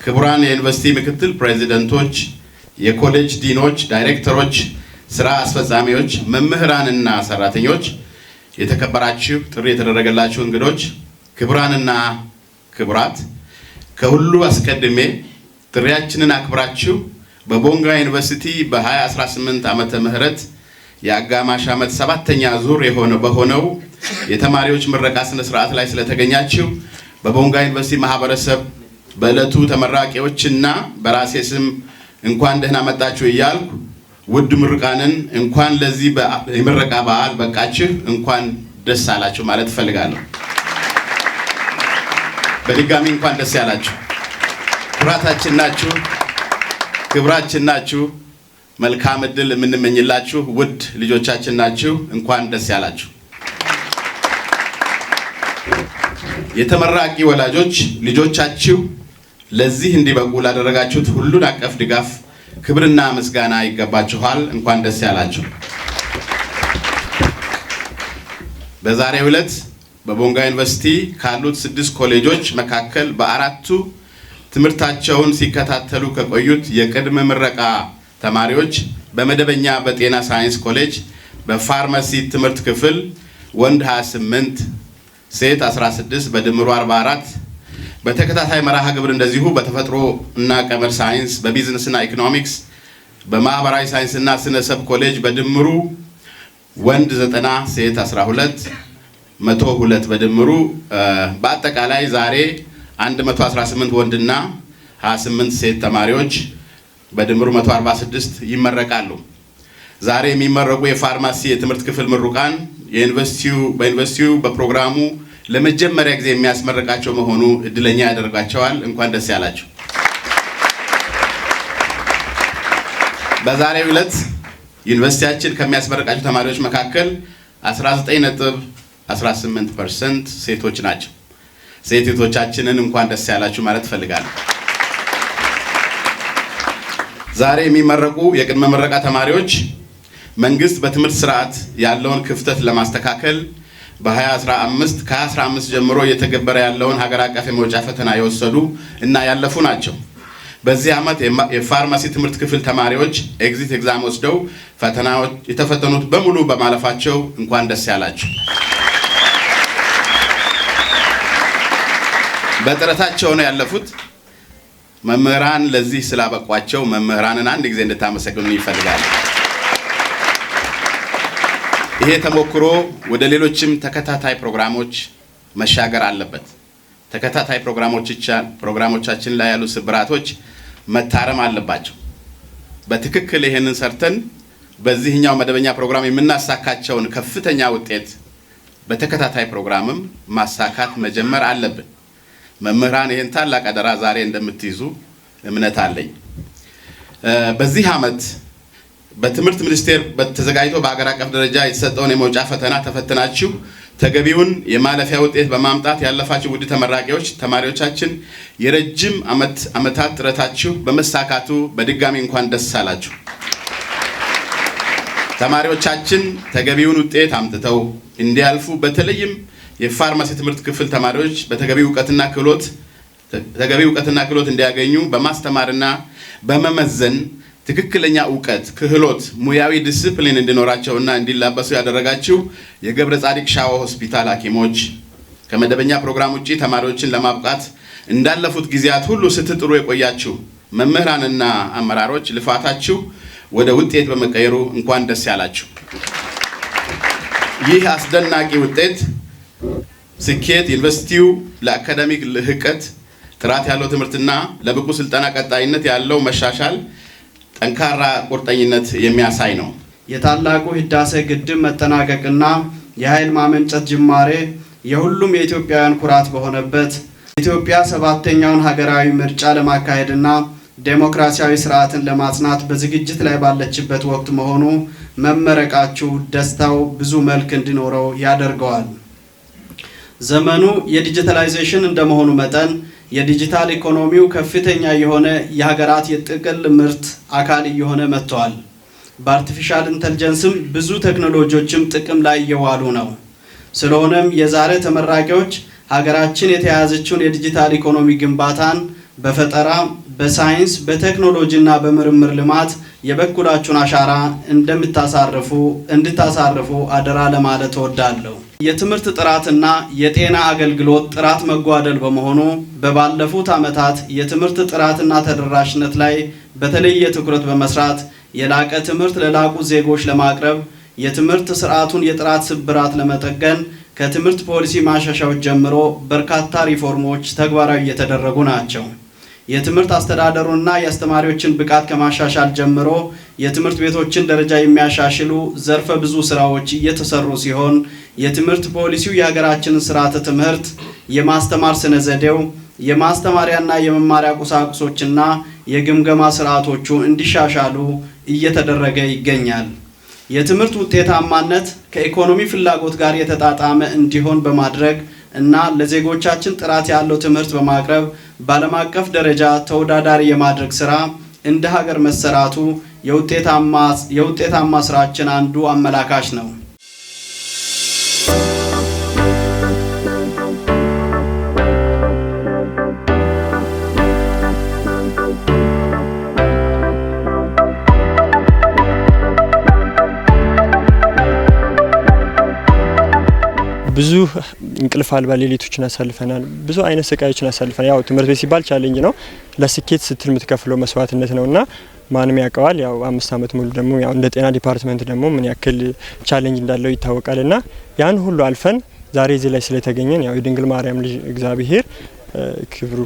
ክቡራን የዩኒቨርሲቲ ምክትል ፕሬዚደንቶች፣ የኮሌጅ ዲኖች፣ ዳይሬክተሮች፣ ስራ አስፈጻሚዎች፣ መምህራንና ሰራተኞች፣ የተከበራችሁ ጥሪ የተደረገላችሁ እንግዶች፣ ክቡራንና ክቡራት፣ ከሁሉ አስቀድሜ ጥሪያችንን አክብራችሁ በቦንጋ ዩኒቨርሲቲ በ2018 ዓመተ ምህረት የአጋማሽ ዓመት ሰባተኛ ዙር የሆነ በሆነው የተማሪዎች ምረቃ ስነ ስርዓት ላይ ስለተገኛችሁ በቦንጋ ዩኒቨርሲቲ ማህበረሰብ፣ በዕለቱ ተመራቂዎችና በራሴ ስም እንኳን ደህና መጣችሁ እያልኩ ውድ ምሩቃንን እንኳን ለዚህ የምረቃ በዓል በቃችሁ፣ እንኳን ደስ አላችሁ ማለት እፈልጋለሁ። በድጋሚ እንኳን ደስ ያላችሁ። ኩራታችን ናችሁ፣ ክብራችን ናችሁ። መልካም እድል የምንመኝላችሁ ውድ ልጆቻችን ናችሁ። እንኳን ደስ ያላችሁ። የተመራቂ ወላጆች፣ ልጆቻችሁ ለዚህ እንዲበቁ ላደረጋችሁት ሁሉን አቀፍ ድጋፍ ክብርና ምስጋና ይገባችኋል። እንኳን ደስ ያላችሁ። በዛሬው ዕለት በቦንጋ ዩኒቨርሲቲ ካሉት ስድስት ኮሌጆች መካከል በአራቱ ትምህርታቸውን ሲከታተሉ ከቆዩት የቅድመ ምረቃ ተማሪዎች በመደበኛ በጤና ሳይንስ ኮሌጅ በፋርማሲ ትምህርት ክፍል ወንድ 28፣ ሴት 16፣ በድምሩ 44፣ በተከታታይ መርሃ ግብር እንደዚሁ በተፈጥሮ እና ቀመር ሳይንስ፣ በቢዝነስ እና ኢኮኖሚክስ፣ በማህበራዊ ሳይንስ እና ስነሰብ ኮሌጅ በድምሩ ወንድ 90፣ ሴት 12፣ 102 በድምሩ በአጠቃላይ ዛሬ 118 ወንድና 28 ሴት ተማሪዎች በድምሩ 146 ይመረቃሉ። ዛሬ የሚመረቁ የፋርማሲ የትምህርት ክፍል ምሩቃን በዩኒቨርሲቲው በፕሮግራሙ ለመጀመሪያ ጊዜ የሚያስመርቃቸው መሆኑ እድለኛ ያደርጋቸዋል። እንኳን ደስ ያላችሁ። በዛሬው ዕለት ዩኒቨርሲቲያችን ከሚያስመርቃቸው ተማሪዎች መካከል 19.18% ሴቶች ናቸው። ሴት እህቶቻችንን እንኳን ደስ ያላችሁ ማለት እፈልጋለሁ። ዛሬ የሚመረቁ የቅድመ ምረቃ ተማሪዎች መንግስት በትምህርት ስርዓት ያለውን ክፍተት ለማስተካከል በ2015 ከ2015 ጀምሮ እየተገበረ ያለውን ሀገር አቀፍ የመውጫ ፈተና የወሰዱ እና ያለፉ ናቸው። በዚህ ዓመት የፋርማሲ ትምህርት ክፍል ተማሪዎች exit exam ወስደው ፈተናዎች የተፈተኑት በሙሉ በማለፋቸው እንኳን ደስ ያላችሁ። በጥረታቸው ነው ያለፉት። መምህራን ለዚህ ስላበቋቸው መምህራንን አንድ ጊዜ እንድታመሰግኑ ይፈልጋል። ይሄ ተሞክሮ ወደ ሌሎችም ተከታታይ ፕሮግራሞች መሻገር አለበት። ተከታታይ ፕሮግራሞቻችን ላይ ያሉ ስብራቶች መታረም አለባቸው። በትክክል ይሄንን ሰርተን በዚህኛው መደበኛ ፕሮግራም የምናሳካቸውን ከፍተኛ ውጤት በተከታታይ ፕሮግራምም ማሳካት መጀመር አለብን። መምህራን ይህን ታላቅ አደራ ዛሬ እንደምትይዙ እምነት አለኝ። በዚህ ዓመት በትምህርት ሚኒስቴር ተዘጋጅቶ በሀገር አቀፍ ደረጃ የተሰጠውን የመውጫ ፈተና ተፈትናችሁ ተገቢውን የማለፊያ ውጤት በማምጣት ያለፋችሁ ውድ ተመራቂዎች ተማሪዎቻችን፣ የረጅም ዓመታት ጥረታችሁ በመሳካቱ በድጋሚ እንኳን ደስ አላችሁ። ተማሪዎቻችን ተገቢውን ውጤት አምጥተው እንዲያልፉ፣ በተለይም የፋርማሲ ትምህርት ክፍል ተማሪዎች በተገቢ እውቀትና ክህሎት ተገቢ እውቀትና ክህሎት እንዲያገኙ በማስተማርና በመመዘን ትክክለኛ እውቀት፣ ክህሎት፣ ሙያዊ ዲስፕሊን እንዲኖራቸውና እንዲላበሱ ያደረጋችሁ የገብረ ጻዲቅ ሻዋ ሆስፒታል ሐኪሞች፣ ከመደበኛ ፕሮግራም ውጪ ተማሪዎችን ለማብቃት እንዳለፉት ጊዜያት ሁሉ ስትጥሩ የቆያችሁ መምህራንና አመራሮች፣ ልፋታችሁ ወደ ውጤት በመቀየሩ እንኳን ደስ ያላችሁ። ይህ አስደናቂ ውጤት ስኬት ዩኒቨርሲቲው ለአካዳሚክ ልህቀት፣ ጥራት ያለው ትምህርትና ለብቁ ስልጠና ቀጣይነት ያለው መሻሻል ጠንካራ ቁርጠኝነት የሚያሳይ ነው። የታላቁ ህዳሴ ግድብ መጠናቀቅና የኃይል ማመንጨት ጅማሬ የሁሉም የኢትዮጵያውያን ኩራት በሆነበት፣ ኢትዮጵያ ሰባተኛውን ሀገራዊ ምርጫ ለማካሄድና ዴሞክራሲያዊ ስርዓትን ለማጽናት በዝግጅት ላይ ባለችበት ወቅት መሆኑ መመረቃችሁ ደስታው ብዙ መልክ እንዲኖረው ያደርገዋል። ዘመኑ የዲጂታላይዜሽን እንደመሆኑ መጠን የዲጂታል ኢኮኖሚው ከፍተኛ የሆነ የሀገራት የጥቅል ምርት አካል እየሆነ መጥተዋል። በ artificial intelligence ም ብዙ ቴክኖሎጂዎችም ጥቅም ላይ እየዋሉ ነው። ስለሆነም የዛሬ ተመራቂዎች ሀገራችን የተያዘችውን የዲጂታል ኢኮኖሚ ግንባታን በፈጠራ፣ በሳይንስ፣ በቴክኖሎጂና በምርምር ልማት የበኩላችሁን አሻራ እንድታሳርፉ አደራ ለማለት እወዳለሁ። የትምህርት ጥራትና የጤና አገልግሎት ጥራት መጓደል በመሆኑ በባለፉት ዓመታት የትምህርት ጥራትና ተደራሽነት ላይ በተለየ ትኩረት በመስራት የላቀ ትምህርት ለላቁ ዜጎች ለማቅረብ፣ የትምህርት ስርዓቱን የጥራት ስብራት ለመጠገን ከትምህርት ፖሊሲ ማሻሻያዎች ጀምሮ በርካታ ሪፎርሞች ተግባራዊ እየተደረጉ ናቸው። የትምህርት አስተዳደሩና የአስተማሪዎችን ብቃት ከማሻሻል ጀምሮ የትምህርት ቤቶችን ደረጃ የሚያሻሽሉ ዘርፈ ብዙ ስራዎች እየተሰሩ ሲሆን፣ የትምህርት ፖሊሲው የሀገራችንን ስርዓተ ትምህርት፣ የማስተማር ስነ ዘዴው፣ የማስተማሪያና የመማሪያ ቁሳቁሶችና የግምገማ ስርዓቶቹ እንዲሻሻሉ እየተደረገ ይገኛል። የትምህርት ውጤታማነት ከኢኮኖሚ ፍላጎት ጋር የተጣጣመ እንዲሆን በማድረግ እና ለዜጎቻችን ጥራት ያለው ትምህርት በማቅረብ በዓለም አቀፍ ደረጃ ተወዳዳሪ የማድረግ ስራ እንደ ሀገር መሰራቱ የውጤታማ ስራችን አንዱ አመላካች ነው። ብዙ እንቅልፍ አልባ ሌሊቶችን አሳልፈናል። ብዙ አይነት ስቃዮችን አሳልፈናል። ያው ትምህርት ቤት ሲባል challenge ነው። ለስኬት ስትል የምትከፍለው መስዋዕትነት ነውና ማንም ያውቀዋል። ያው 5 አመት ሙሉ ደግሞ ያው እንደ ጤና department ደግሞ ምን ያክል challenge እንዳለው ይታወቃልና ያን ሁሉ አልፈን ዛሬ እዚህ ላይ ስለተገኘን ያው የድንግል ማርያም ልጅ እግዚአብሔር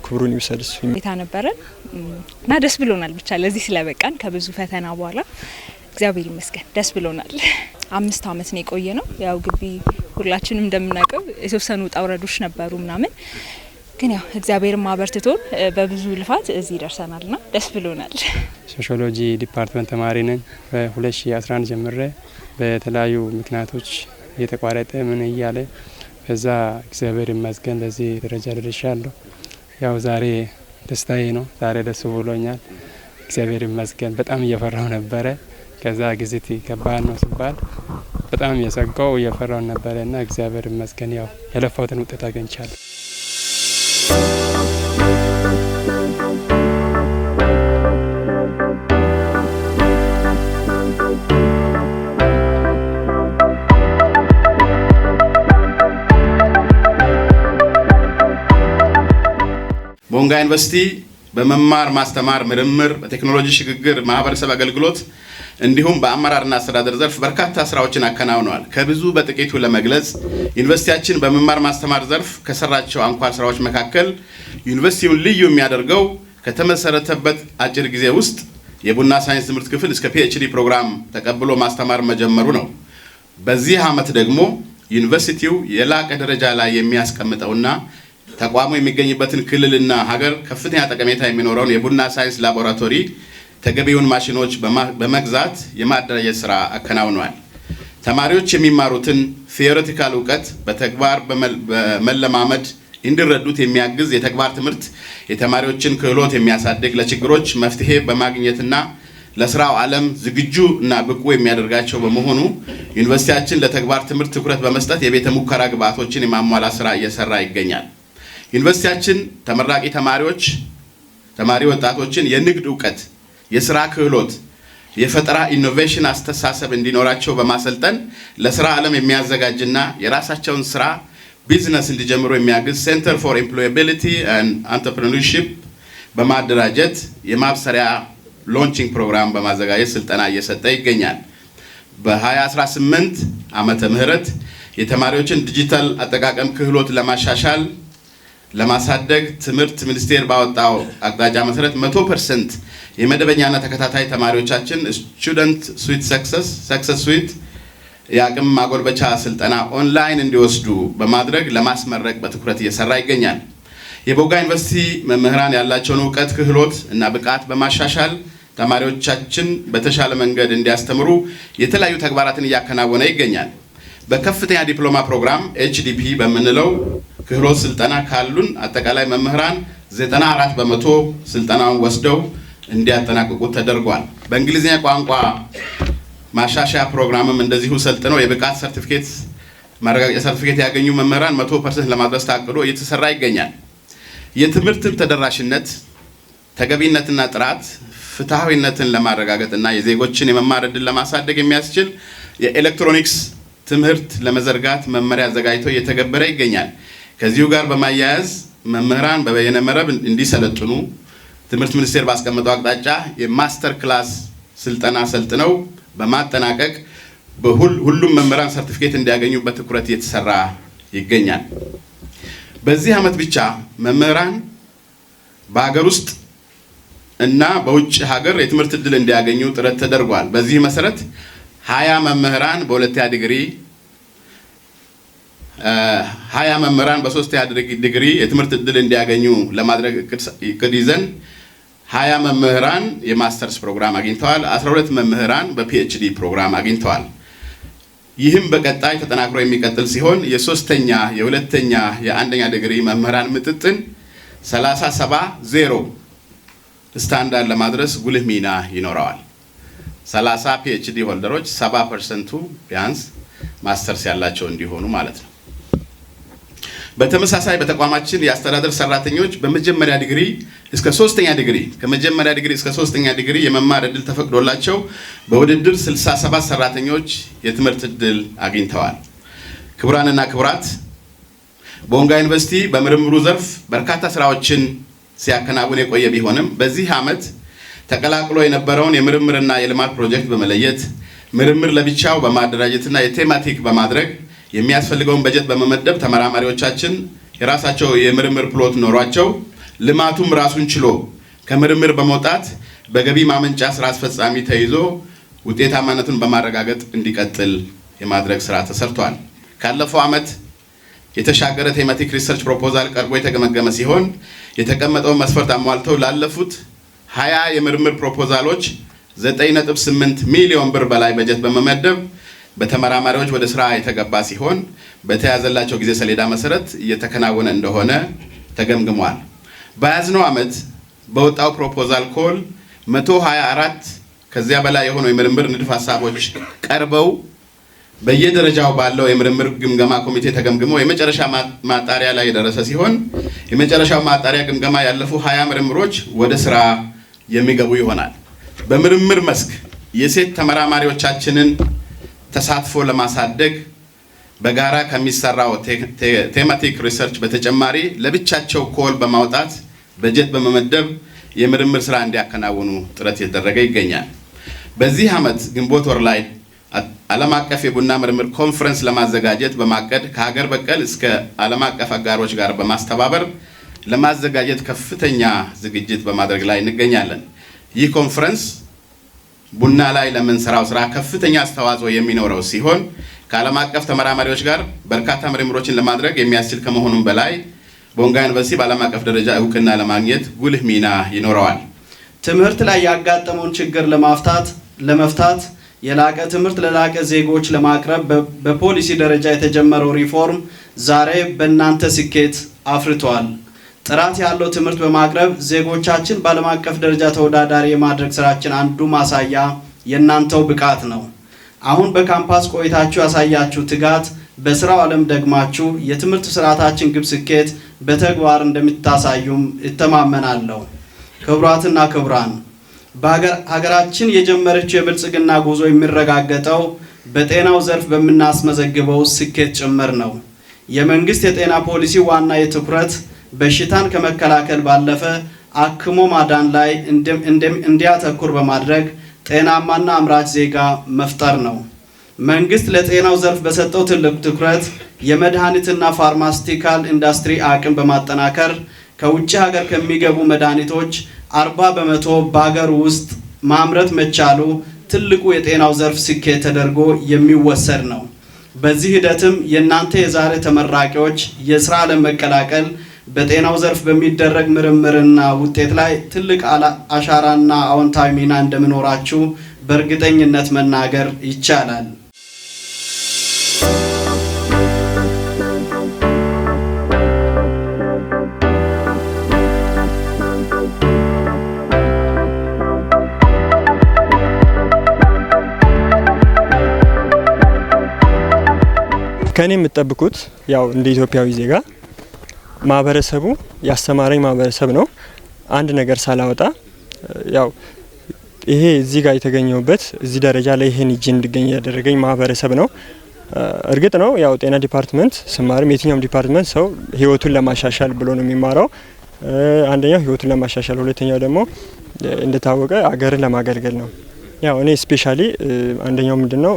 ክብሩን ይውሰድ። እሱ ሁኔታ ነበረን እና ደስ ብሎናል። ብቻ ለዚህ ስለበቃን ከብዙ ፈተና በኋላ እግዚአብሔር ይመስገን ደስ ብሎናል። 5 አመት ነው የቆየነው። ያው ግቢ ሁላችንም እንደምናውቀው የተወሰኑ ውጣ ውረዶች ነበሩ ምናምን፣ ግን ያው እግዚአብሔርን አበርትቶን በብዙ ልፋት እዚህ ደርሰናልና ደስ ብሎናል። Sociology department ተማሪ ነኝ። በ2011 ጀምሬ በተለያዩ ምክንያቶች እየተቋረጠ ምን እያለ በዛ እግዚአብሔር ይመስገን ለዚህ ደረጃ ደርሻለሁ። ያው ዛሬ ደስታዬ ነው። ዛሬ ደስ ብሎኛል። እግዚአብሔር ይመስገን። በጣም እየፈራሁ ነበረ። ከዛ exit ከባድ ነው ሲባል በጣም እየሰጋው እየፈራው ነበረ እና እግዚአብሔር ይመስገን ያው የለፋሁትን ውጤት አግኝቻለሁ። ቦንጋ ዩኒቨርሲቲ በመማር ማስተማር፣ ምርምር፣ በቴክኖሎጂ ሽግግር፣ ማህበረሰብ አገልግሎት እንዲሁም በአመራርና አስተዳደር ዘርፍ በርካታ ስራዎችን አከናውነዋል። ከብዙ በጥቂቱ ለመግለጽ ዩኒቨርሲቲያችን በመማር ማስተማር ዘርፍ ከሰራቸው አንኳር ስራዎች መካከል ዩኒቨርሲቲውን ልዩ የሚያደርገው ከተመሰረተበት አጭር ጊዜ ውስጥ የቡና ሳይንስ ትምህርት ክፍል እስከ PhD ፕሮግራም ተቀብሎ ማስተማር መጀመሩ ነው። በዚህ ዓመት ደግሞ ዩኒቨርሲቲው የላቀ ደረጃ ላይ የሚያስቀምጠውና ተቋሙ የሚገኝበትን ክልልና ሀገር ከፍተኛ ጠቀሜታ የሚኖረውን የቡና ሳይንስ ላቦራቶሪ ተገቢውን ማሽኖች በመግዛት የማደራጀት ስራ አከናውኗል። ተማሪዎች የሚማሩትን theoretical እውቀት በተግባር በመለማመድ እንዲረዱት የሚያግዝ የተግባር ትምህርት የተማሪዎችን ክህሎት የሚያሳድግ፣ ለችግሮች መፍትሄ በማግኘትና ለስራው ዓለም ዝግጁ እና ብቁ የሚያደርጋቸው በመሆኑ ዩኒቨርሲቲያችን ለተግባር ትምህርት ትኩረት በመስጠት የቤተ ሙከራ ግብዓቶችን የማሟላት ስራ እየሰራ ይገኛል። ዩኒቨርሲቲያችን ተመራቂ ተማሪዎች ተማሪ ወጣቶችን የንግድ እውቀት፣ የስራ ክህሎት፣ የፈጠራ innovation አስተሳሰብ እንዲኖራቸው በማሰልጠን ለስራ ዓለም የሚያዘጋጅና የራሳቸውን ስራ ቢዝነስ እንዲጀምሩ የሚያግዝ Center for Employability and Entrepreneurship በማደራጀት የማብሰሪያ launching ፕሮግራም በማዘጋጀት ስልጠና እየሰጠ ይገኛል። በ2018 ዓመተ ምህረት የተማሪዎችን ዲጂታል አጠቃቀም ክህሎት ለማሻሻል ለማሳደግ ትምህርት ሚኒስቴር ባወጣው አቅጣጫ መሰረት 100% የመደበኛና ተከታታይ ተማሪዎቻችን Student Suite Success Suite የአቅም ማጎልበቻ ስልጠና ኦንላይን እንዲወስዱ በማድረግ ለማስመረቅ በትኩረት እየሰራ ይገኛል። የቦንጋ ዩኒቨርሲቲ መምህራን ያላቸውን እውቀት፣ ክህሎት እና ብቃት በማሻሻል ተማሪዎቻችን በተሻለ መንገድ እንዲያስተምሩ የተለያዩ ተግባራትን እያከናወነ ይገኛል። በከፍተኛ ዲፕሎማ ፕሮግራም HDP በምንለው ክህሎት ስልጠና ካሉን አጠቃላይ መምህራን 94% ስልጠናውን ወስደው እንዲያጠናቅቁ ተደርጓል። በእንግሊዝኛ ቋንቋ ማሻሻያ ፕሮግራምም እንደዚሁ ሰልጥነው የብቃት ሰርቲፊኬት ማረጋገጫ ሰርቲፊኬት ያገኙ መምህራን 100% ለማድረስ ታቅዶ እየተሰራ ይገኛል። የትምህርትን ተደራሽነት ተገቢነትና ጥራት ፍትሃዊነትን ለማረጋገጥና የዜጎችን የመማር ዕድል ለማሳደግ የሚያስችል የኤሌክትሮኒክስ ትምህርት ለመዘርጋት መመሪያ አዘጋጅቶ እየተገበረ ይገኛል። ከዚሁ ጋር በማያያዝ መምህራን በበይነ መረብ እንዲሰለጥኑ ትምህርት ሚኒስቴር ባስቀመጠው አቅጣጫ የ master class ስልጠና ሰልጥነው በማጠናቀቅ ሁሉም መምህራን ሰርቲፊኬት እንዲያገኙ በትኩረት እየተሰራ ይገኛል። በዚህ ዓመት ብቻ መምህራን በሀገር ውስጥ እና በውጭ ሀገር የትምህርት ዕድል እንዲያገኙ ጥረት ተደርጓል። በዚህ መሰረት 20 መምህራን በሁለተኛ ዲግሪ፣ 20 መምህራን በሶስተኛ ዲግሪ የትምህርት ዕድል እንዲያገኙ ለማድረግ እቅድ ይዘን 20 መምህራን የማስተርስ ፕሮግራም አግኝተዋል። 12 መምህራን በ PhD ፕሮግራም አግኝተዋል። ይህም በቀጣይ ተጠናክሮ የሚቀጥል ሲሆን የሶስተኛ፣ የሁለተኛ፣ የአንደኛ ዲግሪ መምህራን ምጥጥን 30-70-0 ስታንዳርድ ለማድረስ ጉልህ ሚና ይኖረዋል። 30 PhD holder ኦች 70% ኡ ቢያንስ ማስተርስ ያላቸው እንዲሆኑ ማለት ነው። በተመሳሳይ በተቋማችን የአስተዳደር ሰራተኞች በመጀመሪያ ዲግሪ እስከ ሶስተኛ ዲግሪ ከመጀመሪያ ዲግሪ እስከ ሶስተኛ ዲግሪ የመማር ዕድል ተፈቅዶላቸው በውድድር 67 ሰራተኞች የትምህርት ዕድል አግኝተዋል። ክቡራንና ክቡራት፣ ቦንጋ ዩኒቨርሲቲ በምርምሩ ዘርፍ በርካታ ስራዎችን ሲያከናውን የቆየ ቢሆንም በዚህ ዓመት ተቀላቅሎ የነበረውን የምርምርና የልማት ፕሮጀክት በመለየት፣ ምርምር ለብቻው በማደራጀትና የ thematic በማድረግ የሚያስፈልገውን በጀት በመመደብ ተመራማሪዎቻችን የራሳቸው የምርምር plot ኖሯቸው ልማቱም ራሱን ችሎ ከምርምር በመውጣት በገቢ ማመንጫ ስራ አስፈጻሚ ተይዞ ውጤታማነቱን በማረጋገጥ እንዲቀጥል የማድረግ ስራ ተሰርቷል። ካለፈው ዓመት የተሻገረ thematic research proposal ቀርቦ የተገመገመ ሲሆን የተቀመጠውን መስፈርት አሟልተው ላለፉት 20 የምርምር ፕሮፖዛሎች 9.8 ሚሊዮን ብር በላይ በጀት በመመደብ በተመራማሪዎች ወደ ስራ የተገባ ሲሆን በተያዘላቸው ጊዜ ሰሌዳ መሰረት እየተከናወነ እንደሆነ ተገምግሟል። በያዝነው ዓመት በወጣው proposal call 124 ከዚያ በላይ የሆኑ የምርምር ንድፍ ሀሳቦች ቀርበው በየደረጃው ባለው የምርምር ግምገማ ኮሚቴ ተገምግሞ የመጨረሻ ማጣሪያ ላይ የደረሰ ሲሆን የመጨረሻው ማጣሪያ ግምገማ ያለፉ 20 ምርምሮች ወደ ስራ የሚገቡ ይሆናል። በምርምር መስክ የሴት ተመራማሪዎቻችንን ተሳትፎ ለማሳደግ በጋራ ከሚሰራው thematic research በተጨማሪ ለብቻቸው call በማውጣት በጀት በመመደብ የምርምር ስራ እንዲያከናውኑ ጥረት እየተደረገ ይገኛል። በዚህ ዓመት ግንቦት ወር ላይ ዓለም አቀፍ የቡና ምርምር ኮንፈረንስ ለማዘጋጀት በማቀድ ከሀገር በቀል እስከ ዓለም አቀፍ አጋሮች ጋር በማስተባበር ለማዘጋጀት ከፍተኛ ዝግጅት በማድረግ ላይ እንገኛለን። ይህ ኮንፈረንስ ቡና ላይ ለምንሰራው ስራ ከፍተኛ አስተዋጽኦ የሚኖረው ሲሆን ከዓለም አቀፍ ተመራማሪዎች ጋር በርካታ ምርምሮችን ለማድረግ የሚያስችል ከመሆኑም በላይ ቦንጋ ዩኒቨርሲቲ በዓለም አቀፍ ደረጃ እውቅና ለማግኘት ጉልህ ሚና ይኖረዋል። ትምህርት ላይ ያጋጠመውን ችግር ለመፍታት የላቀ ትምህርት ለላቀ ዜጎች ለማቅረብ በፖሊሲ ደረጃ የተጀመረው ሪፎርም ዛሬ በእናንተ ስኬት አፍርቷል። ጥራት ያለው ትምህርት በማቅረብ ዜጎቻችን በዓለም አቀፍ ደረጃ ተወዳዳሪ የማድረግ ስራችን አንዱ ማሳያ የእናንተው ብቃት ነው። አሁን በካምፓስ ቆይታችሁ ያሳያችሁ ትጋት በስራው ዓለም ደግማችሁ የትምህርት ስርዓታችን ግብ ስኬት በተግባር እንደምታሳዩም እተማመናለሁ። ክቡራትና ክቡራን፣ በሀገራችን የጀመረችው የብልጽግና ጉዞ የሚረጋገጠው በጤናው ዘርፍ በምናስመዘግበው ስኬት ጭምር ነው። የመንግስት የጤና ፖሊሲ ዋና የትኩረት በሽታን ከመከላከል ባለፈ አክሞ ማዳን ላይ እንዲያተኩር በማድረግ ጤናማና አምራች ዜጋ መፍጠር ነው። መንግስት ለጤናው ዘርፍ በሰጠው ትልቅ ትኩረት የመድኃኒትና pharmaceutical ኢንዱስትሪ አቅም በማጠናከር ከውጭ ሀገር ከሚገቡ መድኃኒቶች 40% በሀገር ውስጥ ማምረት መቻሉ ትልቁ የጤናው ዘርፍ ስኬት ተደርጎ የሚወሰድ ነው። በዚህ ሂደትም የእናንተ የዛሬ ተመራቂዎች የስራ ዓለም መቀላቀል በጤናው ዘርፍ በሚደረግ ምርምርና ውጤት ላይ ትልቅ አሻራና አዎንታዊ ሚና እንደሚኖራችሁ በእርግጠኝነት መናገር ይቻላል። ከኔ የምትጠብቁት ያው እንደ ኢትዮጵያዊ ዜጋ ማህበረሰቡ ያስተማረኝ ማህበረሰብ ነው። አንድ ነገር ሳላወጣ ያው ይሄ እዚህ ጋር የተገኘውበት እዚህ ደረጃ ላይ ይሄን እጅ እንድገኝ ያደረገኝ ማህበረሰብ ነው። እርግጥ ነው ያው ጤና department ስማርም የትኛውም department ሰው ህይወቱን ለማሻሻል ብሎ ነው የሚማረው። አንደኛው ህይወቱን ለማሻሻል፣ ሁለተኛው ደግሞ እንደታወቀ አገርን ለማገልገል ነው። ያው እኔ specially አንደኛው ምንድነው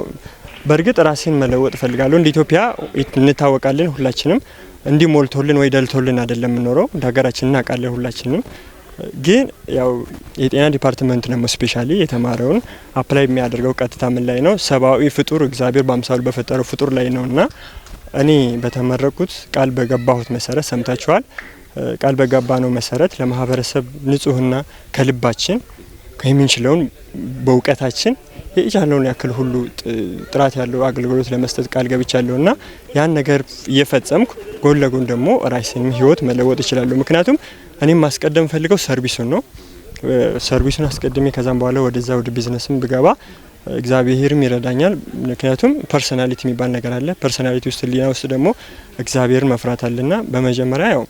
በእርግጥ ራሴን መለወጥ እፈልጋለሁ። እንደ ኢትዮጵያ እንታወቃለን ሁላችንም፣ እንዲህ ሞልቶልን ወይ ደልቶልን አይደለም የምንኖረው፣ እንደ ሀገራችን እናውቃለን ሁላችንም። ግን ያው የጤና department ደግሞ specially የተማረውን apply የሚያደርገው ቀጥታ ምን ላይ ነው? ሰብአዊ ፍጡር እግዚአብሔር በአምሳሉ በፈጠረው ፍጡር ላይ ነውና እኔ በተመረቁት ቃል በገባሁት መሰረት ሰምታችኋል። ቃል በገባነው መሰረት ለማህበረሰብ ንጹህና ከልባችን የምንችለውን በእውቀታችን የቻልነውን ያክል ሁሉ ጥራት ያለው አገልግሎት ለመስጠት ቃል ገብቻለሁና ያን ነገር እየፈጸምኩ ጎን ለጎን ደግሞ ራሴንም ህይወት መለወጥ እችላለሁ። ምክንያቱም እኔም ማስቀደም ፈልገው service ኡን ነው። Service ኡን አስቀድሜ ከዛም በኋላ ወደዛ ወደ ቢዝነስም ብገባ እግዚአብሔርም ይረዳኛል። ምክንያቱም personality የሚባል ነገር አለ። Personality ውስጥ ህሊና ውስጥ ደግሞ እግዚአብሔርን መፍራት አለና በመጀመሪያ ያው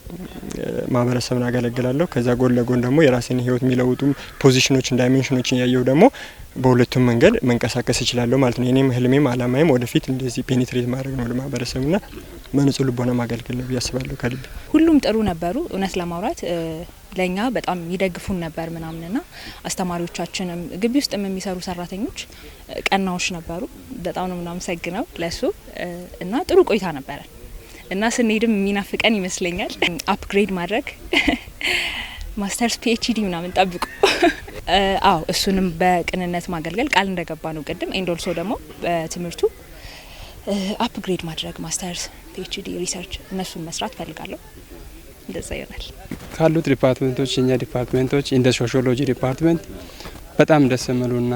ማህበረሰብን አገለግላለሁ። ከዛ ጎን ለጎን ደግሞ የራሴን ህይወት የሚለውጡ position ኦችን dimension ኦችን ያየሁ ደግሞ በሁለቱም መንገድ መንቀሳቀስ እችላለሁ ማለት ነው። የኔም ህልሜም አላማዬም ወደፊት እንደዚህ penetrate ማድረግ ነው ለማህበረሰቡና በንጹህ ልቦና ማገልገል ነው ብዬ አስባለሁ ከልቤ። ሁሉም ጥሩ ነበሩ። እውነት ለማውራት ለኛ በጣም ይደግፉን ነበር ምናምንና አስተማሪዎቻችንም ግቢ ውስጥም የሚሰሩ ሰራተኞች ቀናዎች ነበሩ። በጣም ነው የምናመሰግነው ለሱ እና ጥሩ ቆይታ ነበረ እና ስንሄድም የሚናፍቀን ይመስለኛል። Upgrade ማድረግ masters PhD ምናምን ጠብቁ። አዎ እሱንም በቅንነት ማገልገል ቃል እንደገባ ነው ቅድም። And also ደግሞ በትምህርቱ upgrade ማድረግ masters PhD research እነሱን መስራት ፈልጋለሁ። እንደዛ ይሆናል። ካሉት department ኦች የኛ department ኦች እንደ sociology department በጣም ደስ የሚሉና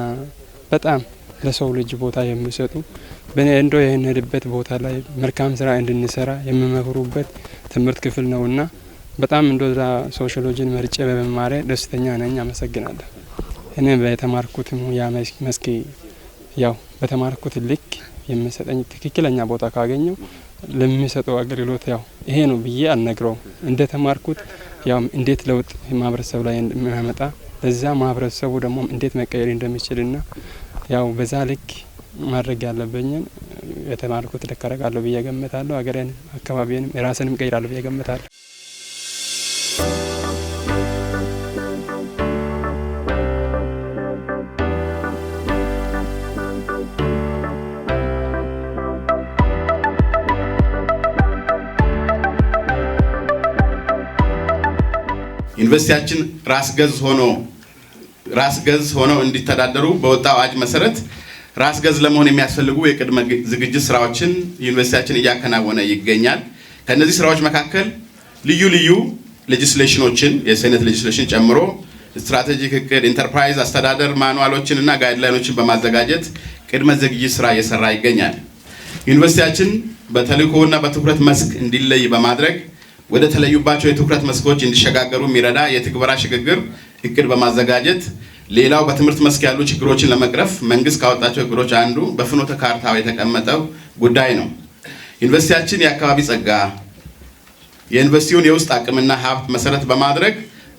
በጣም ለሰው ልጅ ቦታ የሚሰጡ እንዶ የምንሄድበት ቦታ ላይ መልካም ስራ እንድንሰራ የሚመክሩበት ትምህርት ክፍል ነውና በጣም እንደዛ ሶሺዮሎጂን መርጬ በመማሬ ደስተኛ ነኝ። አመሰግናለሁ። እኔ በተማርኩት ሙያ መስክ ያው በተማርኩት ልክ የሚሰጠኝ ትክክለኛ ቦታ ካገኘው ለሚሰጠው አገልግሎት ያው ይሄ ነው ብዬ አልነግረውም። እንደተማርኩት ያው እንዴት ለውጥ ማህበረሰብ ላይ እንደሚያመጣ ለዛ ማህበረሰቡ ደግሞ እንዴት መቀየር እንደሚችልና ያው በዛ ልክ ማድረግ ያለብኝን የተማርኩት ልክ አደርጋለሁ ብዬ እገምታለሁ። ሀገሬን፣ አካባቢዬንም ራሴንም እቀይራለሁ ብዬ እገምታለሁ። ዩኒቨርሲቲያችን ራስ ገዝ ሆነው እንዲተዳደሩ በወጣው አዋጅ መሰረት ራስ ገዝ ለመሆን የሚያስፈልጉ የቅድመ ዝግጅት ስራዎችን ዩኒቨርሲቲያችን እያከናወነ ይገኛል። ከነዚህ ስራዎች መካከል ልዩ ልዩ legislation ኦችን የሴኔት legislation ጨምሮ strategic እቅድ፣ ኢንተርፕራይዝ አስተዳደር manual ኦችን እና guideline ኦችን በማዘጋጀት ቅድመ ዝግጅት ስራ እየሰራ ይገኛል። ዩኒቨርሲቲያችን በተልእኮና በትኩረት መስክ እንዲለይ በማድረግ ወደ ተለዩባቸው የትኩረት መስኮች እንዲሸጋገሩ የሚረዳ የትግበራ ሽግግር እቅድ በማዘጋጀት ሌላው በትምህርት መስክ ያሉ ችግሮችን ለመቅረፍ መንግስት ካወጣቸው እቅዶች አንዱ በፍኖተ ካርታው የተቀመጠው ጉዳይ ነው። ዩኒቨርሲቲያችን የአካባቢ ጸጋ የዩኒቨርሲቲውን የውስጥ አቅምና ሀብት መሰረት በማድረግ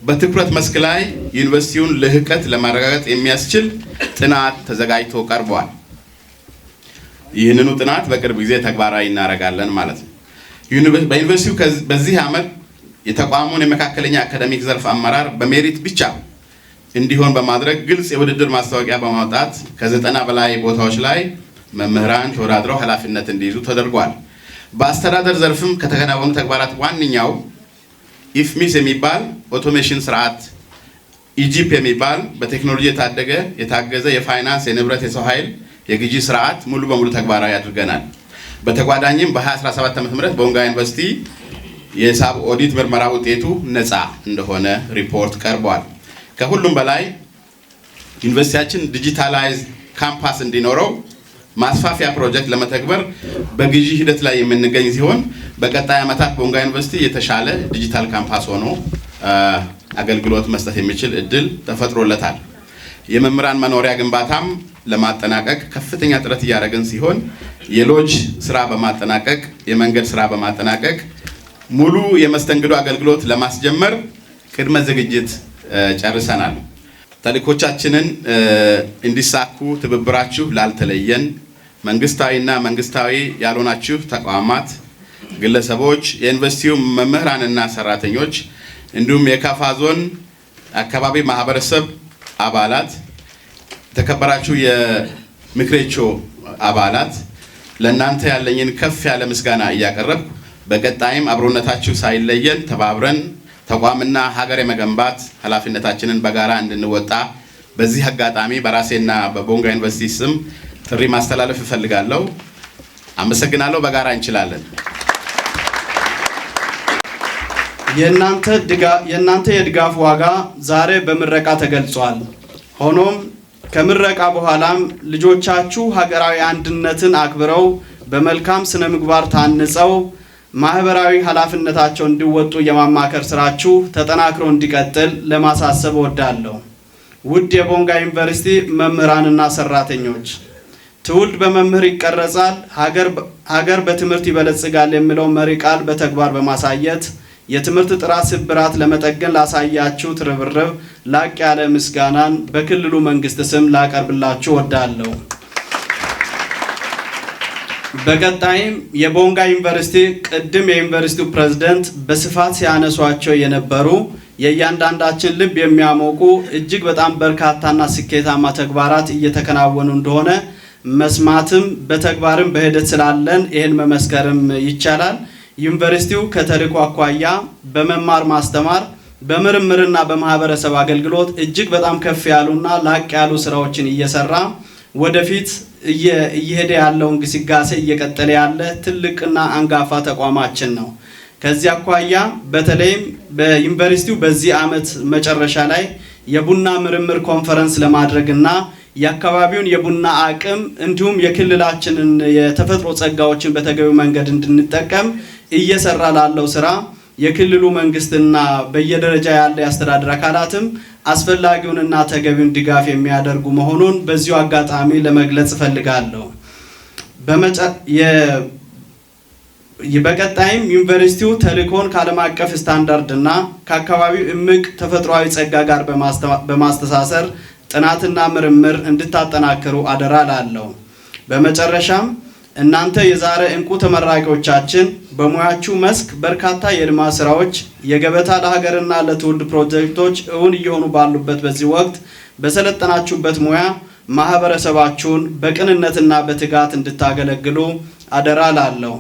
በትኩረት መስክ ላይ ዩኒቨርሲቲውን ልህቀት ለማረጋገጥ የሚያስችል ጥናት ተዘጋጅቶ ቀርቧል። ይህንኑ ጥናት በቅርብ ጊዜ ተግባራዊ እናደርጋለን ማለት ነው። በዩኒቨርሲቲው በዚህ ዓመት የተቋሙን የመካከለኛ academic ዘርፍ አመራር በ merit ብቻ እንዲሆን በማድረግ ግልጽ የውድድር ማስታወቂያ በማውጣት ከ90 በላይ ቦታዎች ላይ መምህራን ተወዳድረው ኃላፊነት እንዲይዙ ተደርጓል። በአስተዳደር ዘርፍም ከተከናወኑ ተግባራት ዋነኛው IFMIS የሚባል automation ስርዓት፣ eGP የሚባል በቴክኖሎጂ የታደገ የታገዘ የፋይናንስ የንብረት የሰው ኃይል የግዢ ስርዓት ሙሉ በሙሉ ተግባራዊ አድርገናል። በተጓዳኝም በ2017 ዓ.ም በቦንጋ ዩኒቨርሲቲ የሂሳብ ኦዲት ምርመራ ውጤቱ ነፃ እንደሆነ ሪፖርት ቀርቧል። ከሁሉም በላይ ዩኒቨርሲቲያችን digitalized campus እንዲኖረው ማስፋፊያ ፕሮጀክት ለመተግበር በግዢ ሂደት ላይ የምንገኝ ሲሆን በቀጣይ ዓመታት ቦንጋ ዩኒቨርሲቲ የተሻለ digital campus ሆኖ አገልግሎት መስጠት የሚችል እድል ተፈጥሮለታል። የመምህራን መኖሪያ ግንባታም ለማጠናቀቅ ከፍተኛ ጥረት እያደረግን ሲሆን የሎጅ ስራ በማጠናቀቅ የመንገድ ስራ በማጠናቀቅ ሙሉ የመስተንግዶ አገልግሎት ለማስጀመር ቅድመ ዝግጅት ጨርሰናል። ተልእኮቻችንን እንዲሳኩ ትብብራችሁ ላልተለየን መንግስታዊና መንግስታዊ ያልሆናችሁ ተቋማት፣ ግለሰቦች፣ የዩኒቨርሲቲው መምህራንና ሰራተኞች እንዲሁም የካፋ ዞን አካባቢ ማህበረሰብ አባላት፣ የተከበራችሁ የምክሬቾ አባላት፣ ለእናንተ ያለኝን ከፍ ያለ ምስጋና እያቀረብኩ በቀጣይም አብሮነታችሁ ሳይለየን ተባብረን ተቋምና ሀገር የመገንባት ኃላፊነታችንን በጋራ እንድንወጣ በዚህ አጋጣሚ በራሴና በቦንጋ ዩኒቨርሲቲ ስም ጥሪ ማስተላለፍ እፈልጋለሁ። አመሰግናለሁ። በጋራ እንችላለን። የእናንተ የድጋፍ ዋጋ ዛሬ በምረቃ ተገልጿል። ሆኖም ከምረቃ በኋላም ልጆቻችሁ ሀገራዊ አንድነትን አክብረው፣ በመልካም ስነ ምግባር ታንጸው፣ ማህበራዊ ኃላፊነታቸውን እንዲወጡ የማማከር ስራችሁ ተጠናክሮ እንዲቀጥል ለማሳሰብ እወዳለሁ። ውድ የቦንጋ ዩኒቨርሲቲ መምህራንና ሰራተኞች፣ ትውልድ በመምህር ይቀረጻል፣ ሀገር በትምህርት ይበለጽጋል የሚለው መሪ ቃል በተግባር በማሳየት የትምህርት ጥራት ስብራት ለመጠገን ላሳያችሁት ርብርብ ላቅ ያለ ምስጋናን በክልሉ መንግስት ስም ላቀርብላችሁ እወዳለሁ። በቀጣይም የቦንጋ ዩኒቨርሲቲ ቅድም የዩኒቨርሲቲው ፕሬዝደንት በስፋት ሲያነሷቸው የነበሩ የእያንዳንዳችን ልብ የሚያሞቁ እጅግ በጣም በርካታና ስኬታማ ተግባራት እየተከናወኑ እንደሆነ መስማትም በተግባርም በሂደት ስላለን ይህን መመስከርም ይቻላል። ዩኒቨርሲቲው ከተልዕኮ አኳያ በመማር ማስተማር፣ በምርምርና በማህበረሰብ አገልግሎት እጅግ በጣም ከፍ ያሉና ላቅ ያሉ ስራዎችን እየሰራ ወደፊት እየሄደ ያለውን ግስጋሴ እየቀጠለ ያለ ትልቅና አንጋፋ ተቋማችን ነው። ከዚህ አኳያ በተለይም በዩኒቨርሲቲው በዚህ ዓመት መጨረሻ ላይ የቡና ምርምር ኮንፈረንስ ለማድረግና የአካባቢውን የቡና አቅም እንዲሁም የክልላችንን የተፈጥሮ ጸጋዎችን በተገቢው መንገድ እንድንጠቀም እየሰራ ላለው ስራ የክልሉ መንግስትና በየደረጃ ያለ የአስተዳደር አካላትም አስፈላጊውንና ተገቢውን ድጋፍ የሚያደርጉ መሆኑን በዚሁ አጋጣሚ ለመግለጽ እፈልጋለሁ። በቀጣይም ዩኒቨርሲቲው ተልዕኮን ከዓለም አቀፍ ስታንዳርድና ከአካባቢው እምቅ ተፈጥሯዊ ጸጋ ጋር በማስተሳሰር ጥናትና ምርምር እንድታጠናክሩ አደራ እላለሁ። በመጨረሻም እናንተ የዛሬ እንቁ ተመራቂዎቻችን በሙያችሁ መስክ በርካታ የልማት ስራዎች፣ የገበታ ለሀገርና ለትውልድ ፕሮጀክቶች እውን እየሆኑ ባሉበት በዚህ ወቅት በሰለጠናችሁበት ሙያ ማህበረሰባችሁን በቅንነትና በትጋት እንድታገለግሉ አደራ እላለሁ።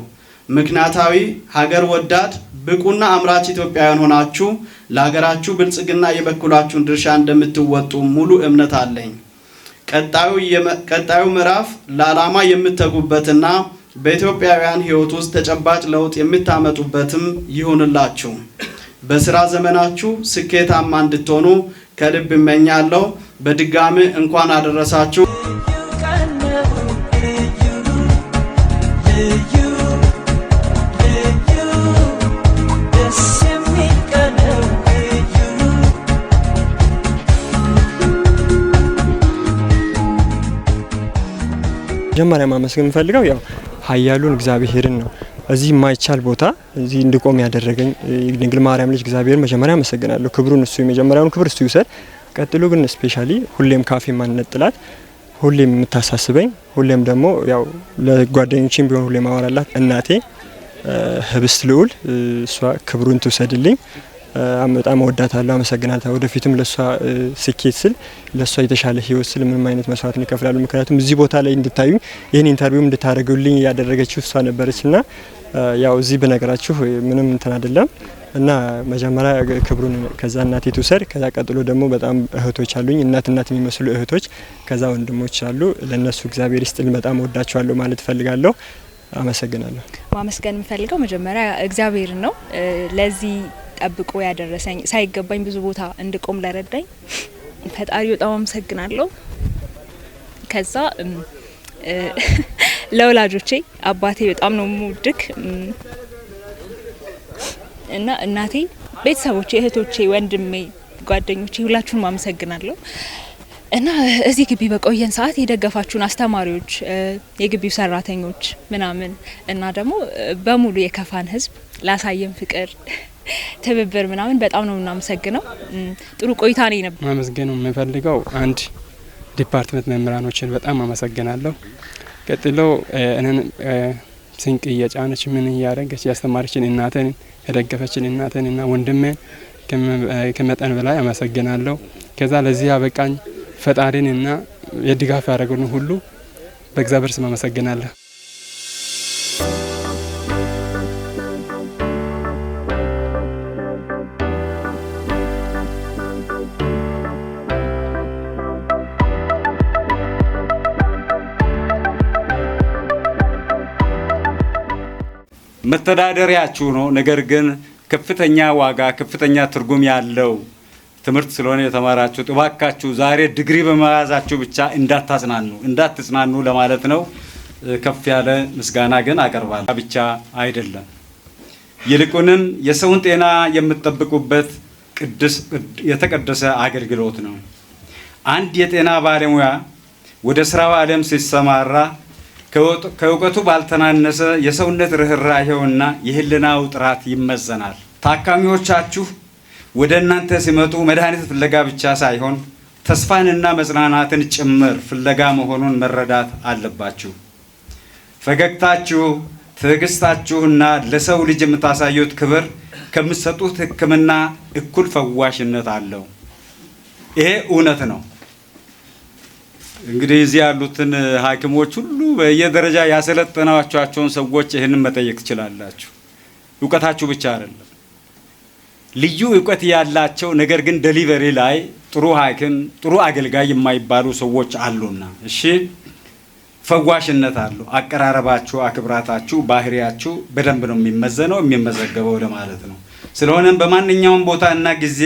ምክንያታዊ፣ ሀገር ወዳድ፣ ብቁና አምራች ኢትዮጵያውያን ሆናችሁ ለሀገራችሁ ብልጽግና የበኩላችሁን ድርሻ እንደምትወጡ ሙሉ እምነት አለኝ። ቀጣዩ ምዕራፍ ለዓላማ የምትተጉበትና በኢትዮጵያውያን ሕይወት ውስጥ ተጨባጭ ለውጥ የምታመጡበትም ይሁንላችሁ። በስራ ዘመናችሁ ስኬታማ እንድትሆኑ ከልብ እመኛለሁ። በድጋሚ እንኳን አደረሳችሁ። ልዩ ልዩ ደስ የሚል ቀን ነው ልዩ። መጀመሪያ ማመስገን የምፈልገው ያው ኃያሉን እግዚአብሔርን ነው። እዚህ የማይቻል ቦታ እዚህ እንድቆም ያደረገኝ ድንግል ማርያም ልጅ እግዚአብሔርን መጀመሪያ አመሰግናለሁ። ክብሩን እሱ የመጀመሪያውን ክብር እሱ ይውሰድ። ቀጥሎ ግን specially ሁሌም ካፌ የማንነጥላት፣ ሁሌም የምታሳስበኝ፣ ሁሌም ደግሞ ያው ለጓደኞቼም ቢሆን ሁሌም ማወራላት እናቴ ህብስት ልዑል፣ እሷ ክብሩን ትውሰድልኝ። በጣም እወዳታለሁ፣ አመሰግናታለሁ። ወደፊትም ለሷ ስኬት ስል፣ ለሷ የተሻለ ህይወት ስል ምንም አይነት መስዋዕት እከፍላለሁ። ምክንያቱም እዚህ ቦታ ላይ እንድታዩ፣ ይህን interview እንድታደርጉልኝ ያደረገችው እሷ ነበረችና ያው እዚህ ብነግራችሁ ምንም እንትን አይደለም እና መጀመሪያ ክብሩን ከዛ እናቴ ትውሰድ። ከዛ ቀጥሎ ደግሞ በጣም እህቶች አሉኝ፣ እናት እናት የሚመስሉ እህቶች፣ ከዛ ወንድሞች አሉ። ለእነሱ እግዚአብሔር ይስጥልኝ፣ በጣም እወዳቸዋለሁ ማለት እፈልጋለሁ። አመሰግናለሁ። ማመስገን የምፈልገው መጀመሪያ እግዚአብሔርን ነው። ለዚህ ጠብቆ ያደረሰኝ፣ ሳይገባኝ ብዙ ቦታ እንድቆም ለረዳኝ ፈጣሪ በጣም አመሰግናለሁ። ከዛ ለወላጆቼ፣ አባቴ በጣም ነው የምወድክ እና እናቴ፣ ቤተሰቦቼ፣ እህቶቼ፣ ወንድሜ፣ ጓደኞቼ ሁላችሁንም አመሰግናለሁ። እና እዚህ ግቢ በቆየን ሰዓት የደገፋችሁን አስተማሪዎች፣ የግቢው ሰራተኞች ምናምን እና ደግሞ በሙሉ የከፋን ሕዝብ ላሳየን ፍቅር ትብብር ምናምን በጣም ነው የምናመሰግነው። ጥሩ ቆይታ ነው የነበረው። ማመስገን የምፈልገው አንድ department መምህራኖችን በጣም አመሰግናለሁ። ቀጥሎ እኔን ስንቅ እየጫነች ምን እያደረገች ያስተማረችን እናቴን፣ የደገፈችን እናቴን እና ወንድሜን ከመጠን በላይ አመሰግናለሁ። ከዛ ለዚህ ያበቃኝ ፈጣሪን እና የድጋፍ ያደረጉን ሁሉ በእግዚአብሔር ስም አመሰግናለሁ። መተዳደሪያችሁ ነው። ነገር ግን ከፍተኛ ዋጋ፣ ከፍተኛ ትርጉም ያለው ትምህርት ስለሆነ የተማራችሁት እባካችሁ ዛሬ ዲግሪ በመያዛችሁ ብቻ እንዳትጽናኑ ለማለት ነው። ከፍ ያለ ምስጋና ግን አቀርባለሁ። ብቻ አይደለም፣ ይልቁንም የሰውን ጤና የምትጠብቁበት የተቀደሰ አገልግሎት ነው። አንድ የጤና ባለሙያ ወደ ስራው ዓለም ሲሰማራ ከእውቀቱ ባልተናነሰ የሰውነት ርህራሄውና የህሊናው ጥራት ይመዘናል። ታካሚዎቻችሁ ወደ እናንተ ሲመጡ መድኃኒት ፍለጋ ብቻ ሳይሆን ተስፋንና መጽናናትን ጭምር ፍለጋ መሆኑን መረዳት አለባችሁ። ፈገግታችሁ፣ ትዕግስታችሁና ለሰው ልጅ የምታሳዩት ክብር ከምትሰጡት ሕክምና እኩል ፈዋሽነት አለው። ይሄ እውነት ነው። እንግዲህ እዚህ ያሉትን ሐኪሞች ሁሉ በየደረጃ ያሰለጠናችኋቸውን ሰዎች ይህንን መጠየቅ ትችላላችሁ። እውቀታችሁ ብቻ አይደለም፣ ልዩ እውቀት ያላቸው ነገር ግን delivery ላይ ጥሩ ሐኪም፣ ጥሩ አገልጋይ የማይባሉ ሰዎች አሉና፣ እሺ፣ ፈዋሽነት አለው። አቀራረባችሁ፣ አክብራታችሁ፣ ባህሪያችሁ በደንብ ነው የሚመዘነው፣ የሚመዘገበው ለማለት ነው። ስለሆነም በማንኛውም ቦታ እና ጊዜ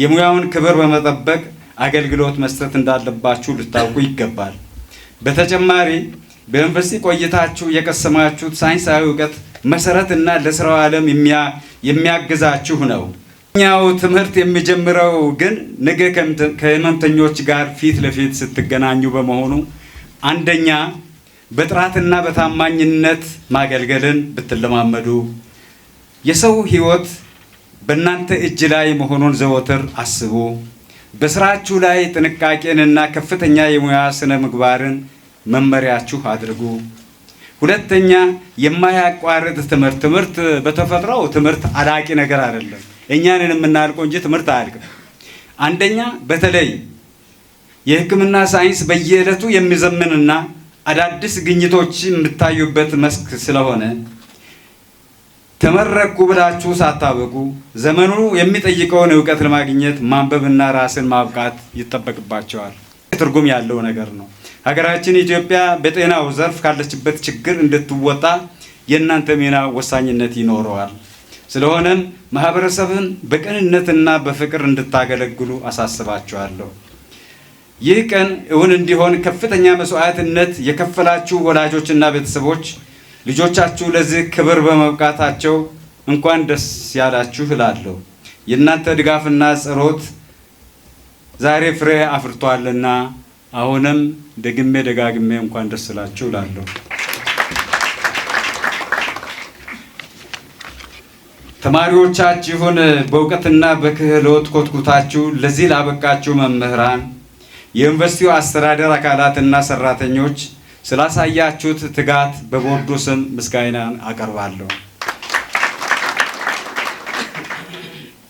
የሙያውን ክብር በመጠበቅ አገልግሎት መስጠት እንዳለባችሁ ልታውቁ ይገባል። በተጨማሪ በዩኒቨርሲቲ ቆይታችሁ የቀሰማችሁት ሳይንሳዊ እውቀት መሰረትና ለስራው ዓለም የሚያግዛችሁ ነው። እኛው ትምህርት የሚጀምረው ግን ነገ ከህመምተኞች ጋር ፊት ለፊት ስትገናኙ በመሆኑ አንደኛ በጥራትና በታማኝነት ማገልገልን ብትለማመዱ፣ የሰው ህይወት በእናንተ እጅ ላይ መሆኑን ዘወትር አስቡ። በስራችሁ ላይ ጥንቃቄንና ከፍተኛ የሙያ ስነ ምግባርን መመሪያችሁ አድርጉ። ሁለተኛ የማያቋርጥ ትምህርት። ትምህርት በተፈጥሮው ትምህርት አላቂ ነገር አይደለም። እኛንን የምናልቀው እንጂ ትምህርት አያልቅም። አንደኛ በተለይ የህክምና ሳይንስ በየዕለቱ የሚዘምንና አዳዲስ ግኝቶች የምታዩበት መስክ ስለሆነ ተመረቅኩ ብላችሁ ሳታበቁ ዘመኑ የሚጠይቀውን እውቀት ለማግኘት ማንበብና ራስን ማብቃት ይጠበቅባቸዋል። ትርጉም ያለው ነገር ነው። ሀገራችን ኢትዮጵያ በጤናው ዘርፍ ካለችበት ችግር እንድትወጣ የእናንተ ሚና ወሳኝነት ይኖረዋል። ስለሆነም ማህበረሰብን በቅንነትና በፍቅር እንድታገለግሉ አሳስባችኋለሁ። ይህ ቀን እውን እንዲሆን ከፍተኛ መስዋዕትነት የከፈላችሁ ወላጆችና ቤተሰቦች ልጆቻችሁ ለዚህ ክብር በመብቃታቸው እንኳን ደስ ያላችሁ እላለሁ። የእናንተ ድጋፍና ጸሎት ዛሬ ፍሬ አፍርቷልና አሁንም ደግሜ ደጋግሜ እንኳን ደስ ላችሁ እላለሁ። ተማሪዎቻችሁን በእውቀትና በክህሎት ኮትኩታችሁ ለዚህ ላበቃችሁ መምህራን፣ የዩኒቨርሲቲው አስተዳደር አካላትና ሰራተኞች ስላሳያችሁት ትጋት በቦርዱ ስም ምስጋናን አቀርባለሁ።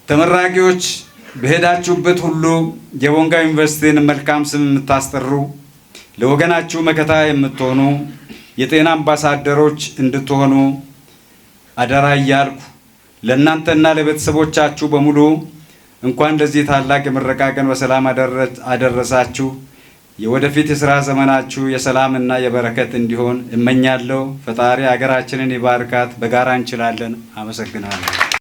ተመራቂዎች፣ በሄዳችሁበት ሁሉ የቦንጋ ዩኒቨርሲቲን መልካም ስም የምታስጠሩ፣ ለወገናችሁ መከታ የምትሆኑ የጤና አምባሳደሮች እንድትሆኑ አደራ እያልኩ ለእናንተና ለቤተሰቦቻችሁ በሙሉ እንኳን ለዚህ ታላቅ የምረቃ ቀን በሰላም አደረሳችሁ። የወደፊት የስራ ዘመናችሁ የሰላምና የበረከት እንዲሆን እመኛለሁ። ፈጣሪ ሀገራችንን ይባርካት። በጋራ እንችላለን። አመሰግናለሁ።